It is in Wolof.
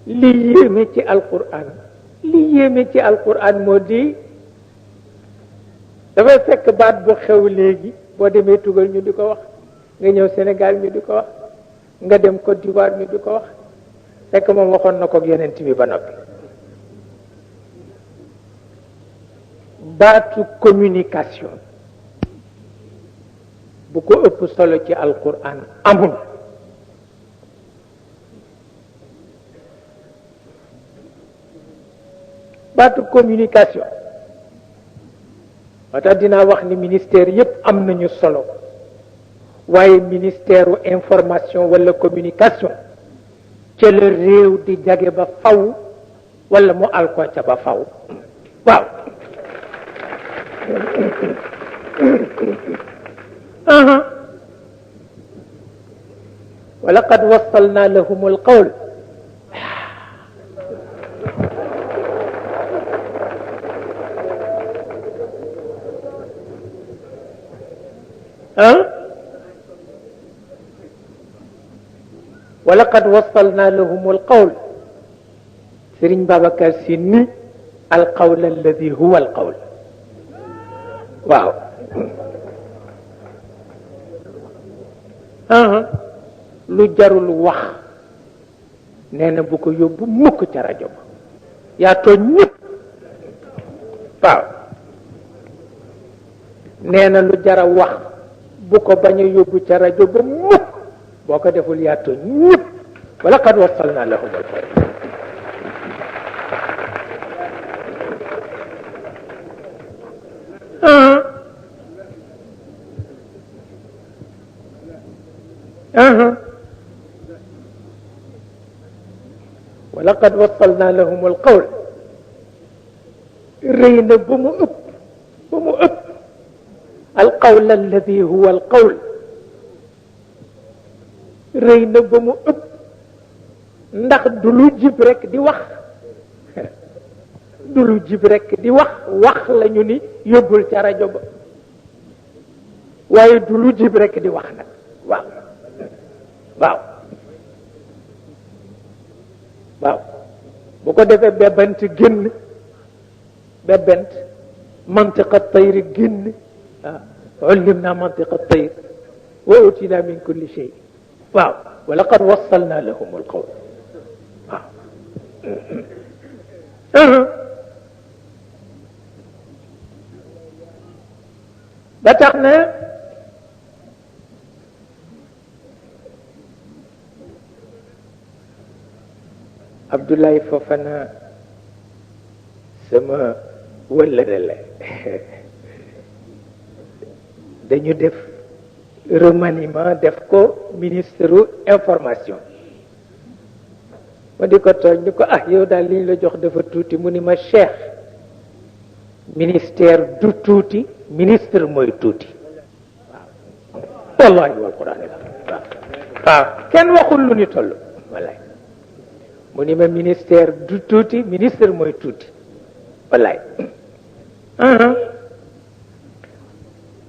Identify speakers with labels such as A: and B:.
A: li yéeme ci alquran moo di dafay fekk baat bu xew léegi boo demee tugal ñu di ko wax, nga ñëw Sénégal ñu di ko wax, nga dem Côte d'Ivoire ñu di ko wax, fekk moom waxoon na ko ak yonent bi ba noppi. baatu communication bu ko ëpp solo ci alquran amul. baatu communication moo tax dinaa wax ni ministère yépp am nañu solo, waaye ministère u information wala communication ca la réew di jage ba faw wala mu alko ca ba faw. waaw wa laqad wassalna lahum alqawl walaqad wassalna lahum alqawl. Sëriñ Babacar Si ni alqawl alladi huwa alqawl. waaw lu jarul wax nee na bu ko yóbbu mukk ca rajo ba, yaa tooñ ñëpp. waaw nee na lu jara wax bu ko bañ a yóbbu ca rajo ba mukk, boo ko deful yaa tooñ ñëpp. wala qad wassalna lahum alqawl. wala qad wassalna lahum alqawl rëy na ba mu ëpp alqawl alladi huwa alqawl rëy na ba mu ëpp, ndax du lu jib rek di wax du lu jib rek di wax lañu ni yóbbul ca rajo ba, waaye du lu jib rek di wax nag. waaw waaw waaw bu ko defee bebant génn, bebant mantiqa tayr génn. ullimna mantiqa tayr wa utina min kulli shay. waaw wa laqad wassalna lahum alqawl. waaw ba tax na Abdoulaye Fofana sama wëllëre la dañu def remaniement def ko ministre information. ma di ko tooñ ni ko yow daal li ñu la jox dafa tuuti, mu ni ma Cheikh, ministère du tuuti, ministre mooy tuuti. waaw wallahi wal quran waaw kenn waxul lu ni toll. wallahi mu ni ma ministère du tuuti, ministre mooy tuuti. wallahi